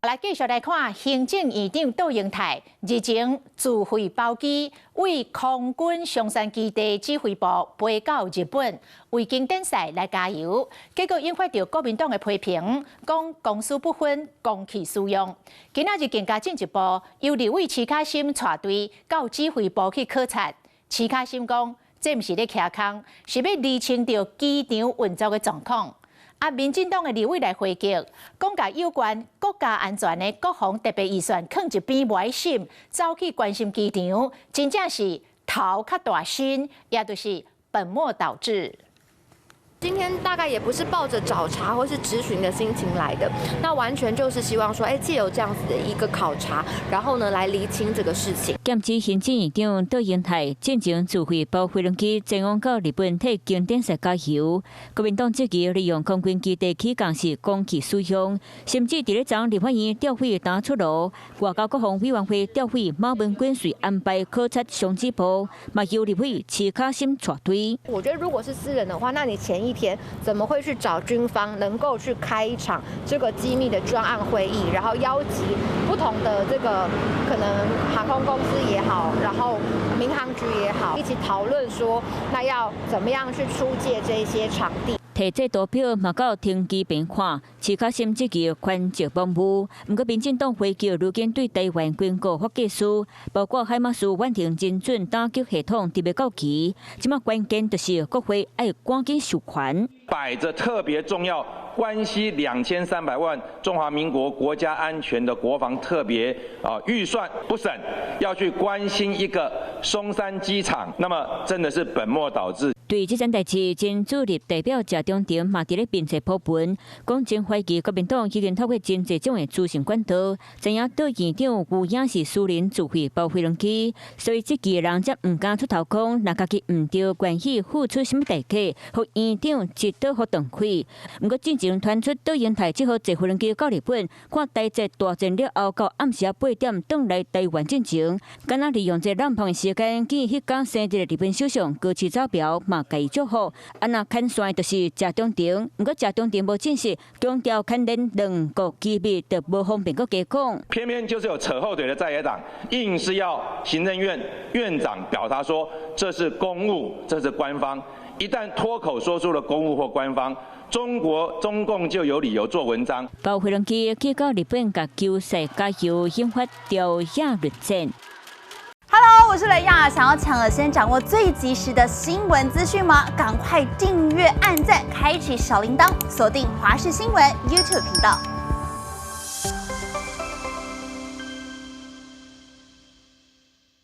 來繼續來看行政院長卓榮泰日前自費包機為空軍松山基地指揮部飛到日本，為經典賽來加油，結果引發著國民黨的批評，講公私不分，公器私用。今仔日更加進一步，由立委徐卡心帶隊到指揮部去考察。徐卡心講，這毋是咧徛空，是欲釐清著機場運作的狀況。啊！民進黨的立委來回擊，講共有關國家安全的國防特別預算囥一邊無愛審，走去關心機場，真正是頭較大身，也就是本末倒置。今天大概也不是抱着找茬或是質詢的心情來的，那完全就是希望說，哎，借由這樣子的一個考察，然後呢，來釐清這個事情。劍指行政院長卓榮泰進前自費包飛輪機前往到日本替經典賽加油，國民黨質疑利用空軍基地起降是公器私用，甚至佇咧昨立法院調費單出爐，外交國防委員會調費馬文君遂安排考察松指部，嘛由立委徐卡心帶隊。我覺得如果是私人的話，那你前一天怎麼會去找軍方能夠去開一場這個機密的專案會議，然後邀集不同的這個可能航空公司也好，然後民航局也好，一起討論說，那要怎麼樣去出借這些場地？提這圖表嘛到停機坪看，徐卡心質疑權責罔顧。毋過民進黨回擊，如今對台灣軍購發計數，包括海馬斯遠程精準打擊系統特別到期，這馬關鍵就是國會愛趕緊授權。擺着特別重要、關係2300萬中華民國國家安全的國防特別啊預算不審，要去關心一個松山機場，那麼真的是本末倒置。對這件代誌，前主力代表謝長廷嘛佇咧面冊鋪文，講真懷疑國民黨已經透過真濟種的資訊管道，知影卓院長有影是私人自費包飛輪機，所以這幾個人才毋敢出頭講，若家己毋對，願意付出啥物代價，予院長一刀予斷開。毋過進前傳出卓榮泰這號坐飛輪機到日本，看台捷大戰了後，到暗時8點轉來台灣進前，敢若利用這濫放的時間，見彼工生日的日本首相高市早苗嘛共伊祝福。啊，若牽線的就是謝長廷，毋過謝長廷無證實，強調牽連兩國機密，就無方便閣加講。偏偏就是有扯後腿的在野黨，硬是要行政院院長表達說這是公務，這是官方。一旦脫口說出了公務或官方，中國中共就有理由做文章。包飛輪機去到日本，共球賽加油，引發朝野論戰。 Hello，我是雷亞，想要搶先掌握最及時的新聞資訊嗎？趕快訂閱、按讚、開啟小鈴鐺，鎖定華視新聞 YouTube 頻道。